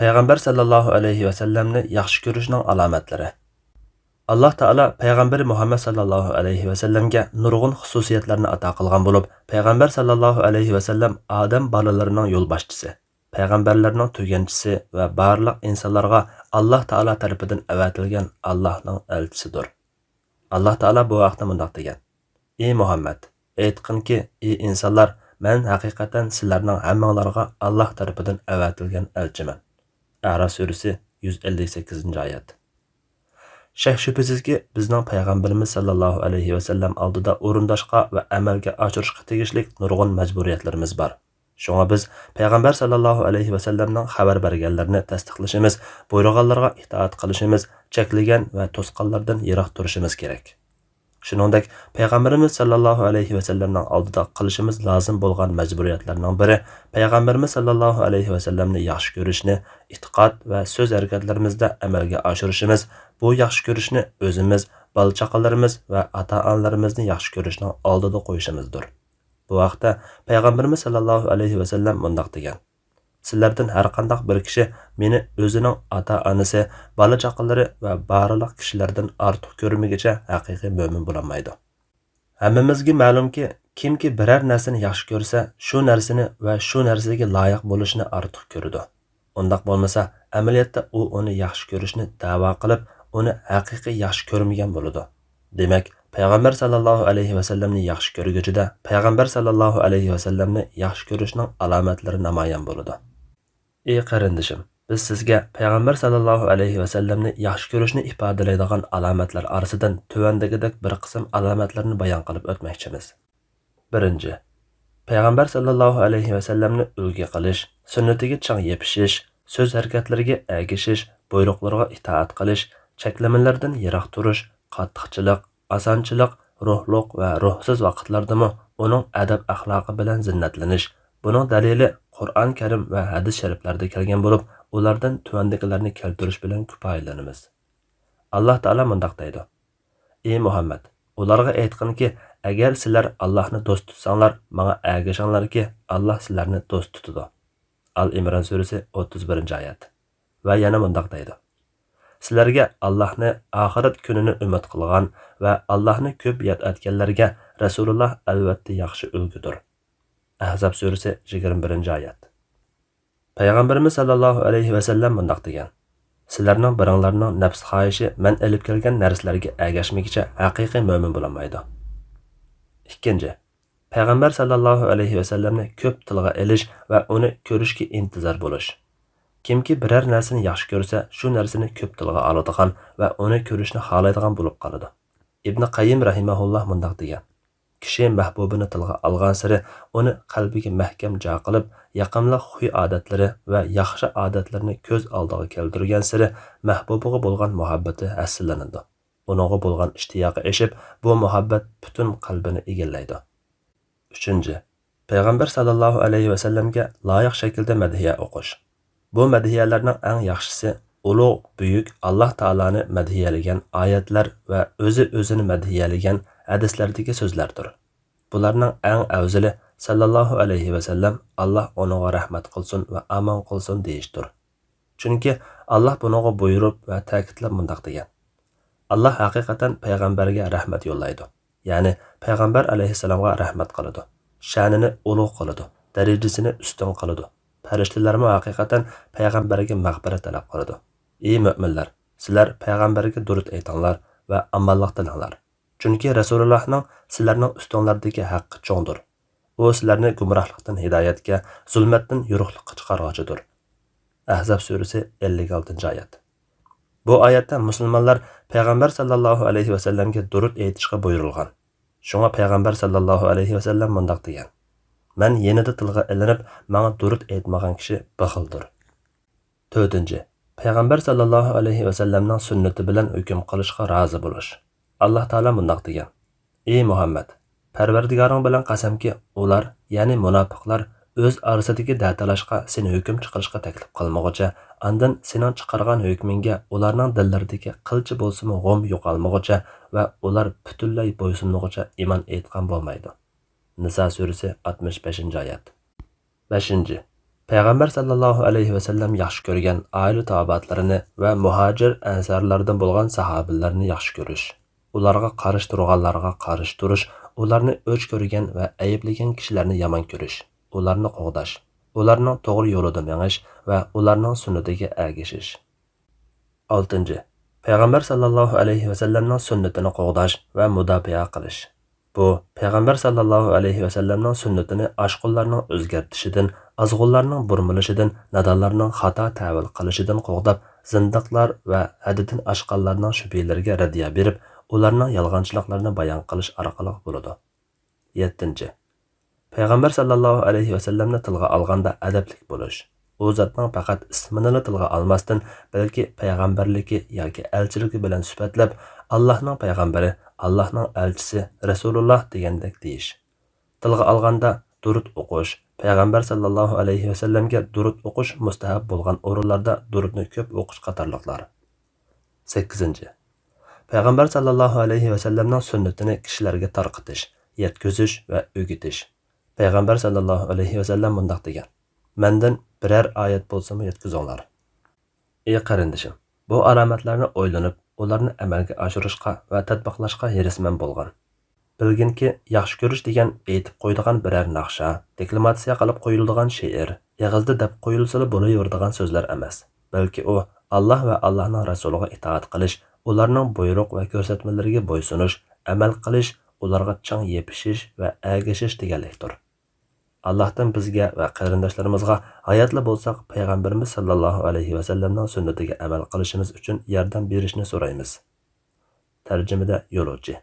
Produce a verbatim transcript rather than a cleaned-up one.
پەيغەمبەر سەللەللاھۇ ئەلەيھى ۋەسەللەمنى ياخشى كۆرۈشنىڭ ئالامەتلىرى. ئاللاھ تائالا پەيغەمبىرى مۇھەممەد سەللەللاھۇ ئەلەيھى ۋەسەللەمگە نۇرغۇن خۇسۇسىيەتلەرنى ئاتا قىلغان بولۇپ، پەيغەمبەر سەللەللاھۇ ئەلەيھى ۋەسەللەم ئادەم بالىلىرىنىڭ يولباشچىسى، پەيغەمبەرلەرنىڭ تۈگەنچىسى ۋە بارلىق ئىنسانلارغا ئاللاھ تائالا تەرىپىدىن ئەۋەتىلگەن ئاللاھنىڭ ئەلچىسىدۇر. ئاللاھ تائالا بۇ ھەقتە مۇنداق دېگەن: ئى مۇھەممەد، ئېيتقىنكى، ئى ئىنسانلار، مەن ھەقىقەتەن سىلەرنىڭ ھەممىڭلارغا ئاللاھ تەرىپىدىن ئەۋەتىلگەن ئەلچىمەن. ئەراف سۈرىسى، يۈز ئەللىك سەككىزىنچى ئايەت. شەك-شۈبھىسىزكى، بىزنىڭ پەيغەمبىرىمىز سەللەللاھۇ ئەلەيھى ۋەسەللەم ئالدىدا ئورۇنداشقا ۋە ئەمەلگە ئاشۇرۇشقا تېگىشلىك نۇرغۇن مەجبۇرىيەتلىرىمىز بار. شۇڭا بىز پەيغەمبەر سەللەللاھۇ ئەلەيھى ۋەسەللەمنىڭ خەۋەر بەرگەنلىرىنى تەستىقلىشىمىز، بۇيرۇغانلارغا ئىتائەت قىلىشىمىز، چەكلىگەن ۋە توسقانلاردىن يىراق تۇرۇشىمىز كېرەك. شۇنىڭدەك، پەيغەمبىرىمىز سەللەللاھۇ ئەلەيھى ۋەسەللەمنىڭ ئالدىدا قىلىشىمىز لازىم بولغان مەجبۇرىيەتلەرنىڭ بىرى، پەيغەمبىرىمىز سەللەللاھۇ ئەلەيھى ۋەسەللەمنى ياخشى كۆرۈشنى ئېتىقاد ۋە سۆز ھەرىكەتلىرىمىزدە ئەمەلگە ئاشۇرۇشىمىز، بۇ ياخشى كۆرۈشنى ئۆزىمىز، بالا-چاقىلىرىمىز ۋە ئاتا-ئانىلىرىمىزنى ياخشى كۆرۈشنىڭ ئالدىدا قويۇشىمىزدۇر. بۇ ھەقتە پەيغەمبىرىمىز سەللەللاھۇ ئەلەيھى ۋەسەللەم مۇنداق دېگەن: سىلەردىن ھەرقانداق بىر كىشى مېنى ئۆزىنىڭ ئاتا-ئانىسى، بالا-چاقىلىرى ۋە بارلىق كىشىلەردىن ئارتۇق كۆرمىگىچە ھەقىقىي مۆمىن بولالمايدۇ. ھەممىمىزگە مەلۇمكى، كىمكى بىرەر نەرسىنى ياخشى كۆرسە، شۇ نەرسىنى ۋە شۇ نەرسىگە لايىق بولۇشنى ئارتۇق كۆرىدۇ. ئۇنداق بولمىسا، ئەمەلىيەتتە ئۇ ئۇنى ياخشى كۆرۈشنى دەۋا قىلىپ، ئۇنى ھەقىقىي ياخشى كۆرمىگەن بولىدۇ. دېمەك، پەيغەمبەر سەللەللاھۇ ئەلەيھى ۋەسەللەمنى ياخشى كۆرگۈچىدە، پەيغەمبەر سەللەللاھۇ ئەلەيھى ۋەسەللەمنى ياخشى كۆرۈشنىڭ ئالامەتلىرى نامايان بولىدۇ. ئى قېرىندىشىم، بىز سىزگە پەيغەمبەر سەللەللاھۇ ئەلەيھى ۋەسەللەمنى ياخشى كۆرۈشنى ئىپادىلەيدىغان ئالامەتلەر ئارىسىدىن تۆۋەندىكىدەك بىر قىسىم ئالامەتلەرنى بايان قىلىپ ئۆتمەكچىمىز. بىرىنچى، پەيغەمبەر سەللەللاھۇ ئەلەيھى ۋەسەللەمنى ئۈلگە قىلىش، سۈننىتىگە چىڭ يېپىشىش، سۆز ھەرىكەتلىرىگە ئەگىشىش، بۇيرۇقلىرىغا ئىتائەت قىلىش، چەكلىمىلەردىن يىراق تۇرۇش، قاتتىقچىلىق، ئاسانچىلىق، روھلۇق ۋە روھسىز ۋاقىتلاردىمۇ ئۇنىڭ ئەدەپ-ئەخلاقى بىلەن زىننەتلىنىش، بۇنىڭ دەلىلى قۇرئان كەرىم ۋە ھەدىس شەرىپلەردە كەلگەن بولۇپ، ئۇلاردىن تۆۋەندىكىلەرنى كەلتۈرۈش بىلەن كۇپايىلىنىمىز. ئاللاھ تائالا مۇنداق دەيدۇ: ئى مۇھەممەد، ئۇلارغا ئېيتقىنكى، ئەگەر سىلەر ئاللاھنى دوست تۇتساڭلار، ماڭا ئەگىشىڭلاركى، ئاللاھ سىلەرنى دوست تۇتىدۇ. ئال ئىمران سۈرىسى، ئوتتۇز بىرىنچى ئايەت. ۋە يەنە مۇنداق دەيدۇ: سىلەرگە ئاللاھنى، ئاخىرەت كۈنىنى ئۈمىد قىلغان ۋە ئاللاھنى كۆپ ياد ئەتكەنلەرگە رەسۇلۇللاھ ئەلۋەتتە ياخشى ئۈلگىدۇر. ئەھزاب سۈرىسى، يىگىرمە بىرىنچى ئايەت. پەيغەمبىرىمىز سەللەللاھۇ ئەلەيھى ۋەسەللەم مۇنداق دېگەن: سىلەرنىڭ بىرىڭلارنىڭ نەپس خاھىشى مەن ئېلىپ كەلگەن نەرسىلەرگە ئەگەشمىگىچە ھەقىقىي مۆمىن بولالمايدۇ. ئىككىنچى، پەيغەمبەر سەللەللاھۇ ئەلەيھى ۋەسەللەمنى كۆپ تىلغا ئېلىش ۋە ئۇنى كۆرۈشكە ئىنتىزار بولۇش. كىمكى بىرەر نەرسىنى ياخشى كۆرسە، شۇ نەرسىنى كۆپ تىلغا ئالىدىغان ۋە ئۇنى كۆرۈشنى خالايدىغان بولۇپ قالىدۇ. ئىبنى قەييىم رەھىمەھۇللاھ مۇنداق دېگەن: كىشى مەھبۇبىنى تىلغا ئالغانسېرى ئۇنى قەلبىگە مەھكەم جا قىلىپ، يېقىملىق خۇي-ئادەتلىرى ۋە ياخشى ئادەتلىرىنى كۆز ئالدىغا كەلتۈرگەنسېرى مەھبۇبىغا بولغان مۇھەببىتى ھەسسىلىنىدۇ. ئۇنىڭغا بولغان ئىشتىياقى ئېشىپ، بۇ مۇھەببەت پۈتۈن قەلبىنى ئىگىلەيدۇ. ئۈچىنچى، پەيغەمبەر سەللەللاھۇ ئەلەيھى ۋەسەللەمگە لايىق شەكىلدە مەدھىيە ئوقۇش. بۇ مەدھىيەلەرنىڭ ئەڭ ياخشىسى ئۇلۇغ، بۈيۈك ئاللاھ تائالانى مەدھىيەلىگەن ئايەتلەر ۋە ئۆزى ئۆزىنى مەدھىيەلىگەن ھەدىسلەردىكى سۆزلەردۇر. بۇلارنىڭ ئەڭ ئەۋزىلى سەللەللاھۇ ئەلەيھى ۋەسەللەم، ئاللاھ ئۇنىڭغا رەھمەت قىلسۇن ۋە ئامان قىلسۇن دېيىشتۇر. چۈنكى ئاللاھ بۇنىڭغا بۇيرۇپ ۋە تەكىتلەپ مۇنداق دېگەن: ئاللاھ ھەقىقەتەن پەيغەمبەرگە رەھمەت يوللايدۇ. يەنى پەيغەمبەر ئەلەيھىسسالامغا رەھمەت قىلىدۇ، شەنىنى ئۇلۇغ قىلىدۇ، دەرىجىسىنى ئۈستۈن قىلىدۇ. پەرىشتىلەرمۇ ھەقىقەتەن پەيغەمبەرگە مەغپىرەت تەلەپ قىلىدۇ. ئى مۆمىنلەر، سىلەر پەيغەمبەرگە دۇرۇت ئېيتىڭلار ۋە ئامانلىق تىلەڭلار. چۈنكى رەسۇلۇللاھنىڭ سىلەرنىڭ ئۈستۈڭلەردىكى ھەققى چوڭدۇر. ئۇ سىلەرنى گۇمراھلىقتىن ھىدايەتكە، زۇلمەتتىن يورۇقلۇققا چىقارغۇچىدۇر. ئەھزاب سۈرىسى، ئەللىك ئالتىنچى ئايەت. بۇ ئايەتتە مۇسۇلمانلار پەيغەمبەر سەللەللاھۇ ئەلەيھى ۋەسەللەمگە دۇرۇت ئېيتىشقا بۇيرۇلغان. شۇڭا پەيغەمبەر سەللەللاھۇ ئەلەيھى ۋەسەللەم مۇنداق دېگەن: مەن يېنىدا تىلغا ئېلىنىپ، ماڭا دۇرۇت ئېيتمىغان كىشى بېخىلدۇر. تۆتىنچى، پەيغەمبەر سەللەللاھۇ ئەلەيھى ۋەسەللەمنىڭ سۈننىتى بىلەن ھۆكۈم قىلىشقا رازى بولۇش. ئاللاھ تائالا مۇنداق دېگەن: ئى مۇھەممەد، پەرۋەردىگارىڭ بىلەن قەسەمكى، ئۇلار، يەنى مۇناپىقلار، ئۆز ئارىسىدىكى دەتالاشقا سېنى ھۆكۈم چىقىرىشقا تەكلىپ قىلمىغۇچە، ئاندىن سېنىڭ چىقارغان ھۆكمۈڭگە ئۇلارنىڭ دىللىرىدىكى قىلچە بولسىمۇ غۇم يوقالمىغۇچە ۋە ئۇلار پۈتۈنلەي بويسۇنمىغۇچە ئىمان ئېيتقان بولمايدۇ. نىسا سۈرىسى، ئاتمىش بەشىنچى ئايەت. بەشىنچى، پەيغەمبەر سەللەللاھۇ ئەلەيھى ۋەسەللەم ياخشى كۆرگەن ئائىلە تاۋابىئاتلىرىنى ۋە مۇھاجىر ئەنسارلاردىن بولغان ساھابىلەرنى ياخشى كۆرۈش، ئۇلارغا قارشى تۇرغانلارغا قارشى تۇرۇش، ئۇلارنى ئۆچ كۆرگەن ۋە ئەيىبلىگەن كىشىلەرنى يامان كۆرۈش، ئۇلارنى قوغداش، ئۇلارنىڭ توغرا يولىدا مېڭىش ۋە ئۇلارنىڭ سۈننىتىگە ئەگىشىش. ئالتىنچى، پەيغەمبەر سەللەللاھۇ ئەلەيھى ۋەسەللەمنىڭ سۈننىتىنى قوغداش ۋە مۇداپىئە قىلىش. بۇ پەيغەمبەر سەللەللاھۇ ئەلەيھى ۋەسەللەمنىڭ سۈننىتىنى ئاشقۇنلارنىڭ ئۆزگەرتىشىدىن، ئازغۇنلارنىڭ بۇرمىلىشىدىن، نادانلارنىڭ خاتا تەۋىل قىلىشىدىن قوغداپ، زىندىقلار ۋە ھەددىدىن ئاشقانلارنىڭ شۈبھىلىرىگە رەددىيە بېرىپ، ئۇلارنىڭ يالغانچىلىقلىرىنى بايان قىلىش ئارقىلىق بولىدۇ. يەتتىنچى، پەيغەمبەر سەللەللاھۇ ئەلەيھى ۋەسەللەمنى تىلغا ئالغاندا ئەدەپلىك بولۇش. ئۇ زاتنىڭ پەقەت ئىسمىنىلا تىلغا ئالماستىن، بەلكى پەيغەمبەرلىكى ياكى ئەلچىلىكى بىلەن سۈپەتلەپ، «ئاللاھنىڭ پەيغەمبىرى، ئاللاھنىڭ ئەلچىسى، رەسۇلۇللاھ» دېگەندەك دېيىش. تىلغا ئالغاندا دۇرۇت ئوقۇش، پەيغەمبەر سەللەللاھۇ ئەلەيھى ۋەسەللەمگە دۇرۇت ئوقۇش مۇستەھەب بولغان ئورۇنلاردا دۇرۇتنى كۆپ ئوقۇش قاتارلىقلار. سەككىزىنچى، پەيغەمبەر سەللەللاھۇ ئەلەيھى ۋەسەللەمنىڭ سۈننىتىنى كىشىلەرگە تارقىتىش، يەتكۈزۈش ۋە ئۆگىتىش. پەيغەمبەر سەللەللاھۇ ئەلەيھى ۋەسەللەم مۇنداق دېگەن: «مەندىن بىرەر ئايەت بولسىمۇ يەتكۈزۈڭلار.» ئى قېرىندىشىم، بۇ ئالامەتلەرنى ئويلىنىپ، ئۇلارنى ئەمەلگە ئاشۇرۇشقا ۋە تەتبىقلاشقا ھېرىسمەن بولغىن. بىلگىنكى، ياخشى كۆرۈش دېگەن ئېيتىپ قويىدىغان بىرەر ناخشا، دېكلاماتسىيە قىلىپ قويۇلىدىغان شېئىر، ئېغىزدا دەپ قويۇلسىلا بولۇۋېرىدىغان سۆزلەر ئەمەس، بەلكى ئۇ ئاللاھ ۋە ئاللاھنىڭ رەسۇلىغا ئىتائەت قىلىش، ئۇلارنىڭ بۇيرۇق ۋە كۆرسەتمىلىرىگە بويسۇنۇش، ئەمەل قىلىش، ئۇلارغا چىڭ يېپىشىش ۋە ئەگىشىش دېگەنلىكتۇر. ئاللاھتىن بىزگە ۋە قېرىنداشلىرىمىزغا ھاياتلا بولساق پەيغەمبىرىمىز سەللەللاھۇ ئەلەيھى ۋەسەللەمنىڭ سۈننىتىگە ئەمەل قىلىشىمىز ئۈچۈن ياردەم بېرىشىنى سورايمىز. تەرجىمىدە يولۇچى.